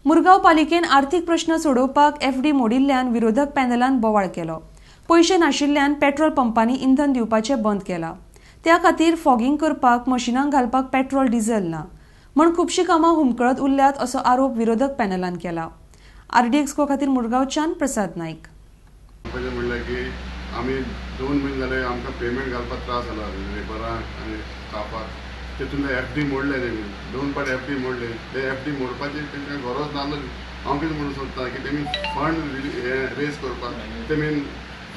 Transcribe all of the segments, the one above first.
मुरगांव पालिकेन आर्थीक प्रश्न सोडोवपाक एफडी मोडिल्ल्यान विरोधक पॅनलान बोवाळ केलो. पयशे नाशिल्ल्यान पेट्रोल पंपांनी इंधन दिवपाचें बंद केलां. त्या खातीर फॉगिंग करपाक मशिनांक घालपाक पेट्रोल डिझल ना म्हण खुबशीं कामां हुमकळत उरल्यात असो आरोप विरोधक पॅनलान केला. आरडीएक्स को खातीर मुरगांवच्यान प्रसाद नायक. सांगपाचें म्हणल्यार की आमी 2 म्हयने जाले आमकां पेमेंट घालपाक त्रास जाला लेबरांक आनी स्टाफाक. तेतून एफडी मोडले तेमी, 2 पाट एफडी मोडले. ते एफडी मोडपाची तेंकां गरज नासली. हांव कितें म्हणून सोदता की तेमी फंड रेज करपाक, तेमी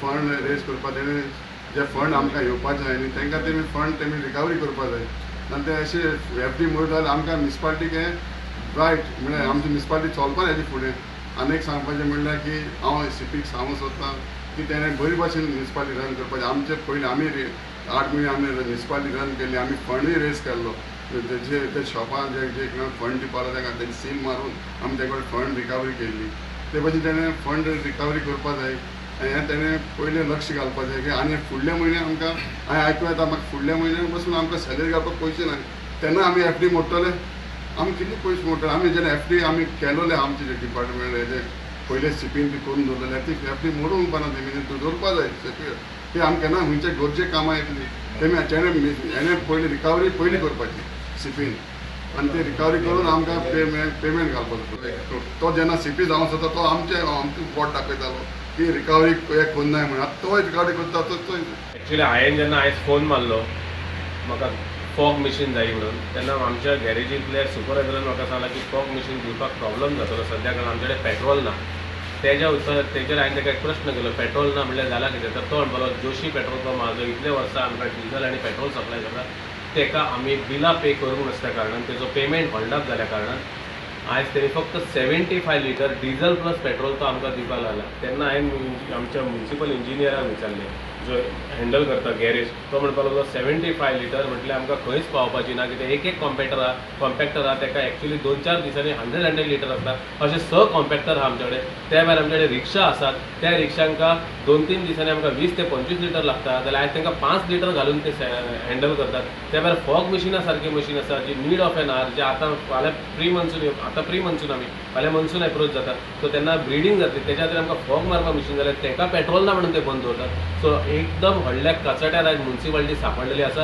फंड रेज करपाक तेणी जे फंड आमकां येवपाचे जाय न्ही तेंकां तेमी फंड तेमी रिकवरी करपाक जाय. आनी ते अशें एफडी मोडले जाल्यार आमकां म्युनिसिपालिटीक हें रायट म्हणल्यार आमची म्युनिसिपालिटी चलपाक हेजे फुडें. आनी एक सांगपाचें म्हणल्यार की हांव सीपीक सांगूंक सोदता की तेणें बरी भाशेन म्युनिसिपालिटी रन करपाचें. आमचे पयलीं आमी 8 म्हयने आमी म्युनिसिपालिटी रन केल्ली, आमी फंडूय रेज केल्लो. जे ते शॉपान जे जे फंड दिवपाक तांकां तेजी सील मारून आमी तेजे कडेन फंड रिकवरी केल्ली. ते भाशेन तेणें फंड रिकवरी करपाक जाय आनी हें तेणें पयलें लक्ष घालपाक जाय की आनी फुडल्या म्हयन्याक आमकां हांवें आयकूं येता म्हाका फुडल्या म्हयन्याक बसून आमकां सॅलरी घालपाक पयशे ना, तेन्ना आमी एफडी मोडटले. आमी कितले पयशे मोडटले? आमी जेन्ना एफडी आमी केलोले आमचे जे डिपार्टमेंट हेजे पयले सीपीन बी करून दवरलेले ती एफडी मोडूंक उरपाना, तेमी दवरपा जाय सेक्युअर. ती आमकां केन्ना खंयच्या गरजे कामां येतली. तेमी तेणें हेणें पयलीं रिकवरी पयलीं करपाची सीपीन आनी ते रिकवरी करून आमकां पेमेंट घालपाचो. तो जेन्ना सीपी जावंक सोदता तो आमचे आमकां बोट दाखयतालो की रिकवरी हें करूं जाय म्हणून. आतां तोय रिकवरी करता तो. एक्चुली हांवें जेन्ना आयज फोन मारलो म्हाका फॉग मशीन जाय म्हणून, तेन्ना आमच्या गॅरेजींतल्या सुपरवायजरान म्हाका सांगलां की फॉग मशीन दिवपाक प्रॉब्लम जातलो सद्या कारण आमचे कडेन पेट्रोल ना. तेज्या उत्तर तेजेर हांवें ताका एक प्रश्न केलो, पेट्रोल ना म्हणल्यार जालां कितें? तर तो म्हणपालो जोशी पेट्रोल पंप आहा जो इतले वर्सां आमकां डिझल आनी पेट्रोल सप्लाय करता तेका आमी बिलां पे करूंक नासल्या कारणान तेजो पेमेंट होल्ड अप जाल्या कारणान आयज तेणी फक्त 75 लिटर डिझल प्लस पेट्रोल तो आमकां दिवपाक लागला. तेन्ना हांवें आमच्या म्युनिसिपल इंजिनियराक विचारलें जो हँडल करता गॅरेज, तो म्हणपाक लागलो 75 लिटर म्हटल्यार आमकां खंयच पावपाची ना. कित्याक एक एक कॉम्पॅक्टर आहा, कॉम्पॅक्टर आहा तेका एक्चुली 2-4 दिसांनी 100 लिटर आसता, अशे 6 कॉम्पॅक्टर आहा आमचे कडेन. त्या भायर आमचे कडेन रिक्षा आसात, त्या रिक्षांकां 2-3 दिसांनी आमकां 20 ते 25 लिटर लागता, जाल्यार आयज तांकां 5 लिटर घालून ते हँडल करतात. त्या भायर फॉग मशिना सारकी मशीन आसा जी नीड ऑफ एन our, जे आतां फाल्यां प्री मनसून, आतां प्री मनसून आमी फाल्यां मनसून एप्रोच जाता, सो तेन्ना ब्रिडींग जातली, तेच्या खातीर आमकां फॉग मारपाक मशीन जाल्यार तेका पेट्रोल ना म्हणून ते बंद दवरतात. सो एकदम व्हडल्या कचट्यार आयज म्युनिसिपालिटी सांपडलेली आसा.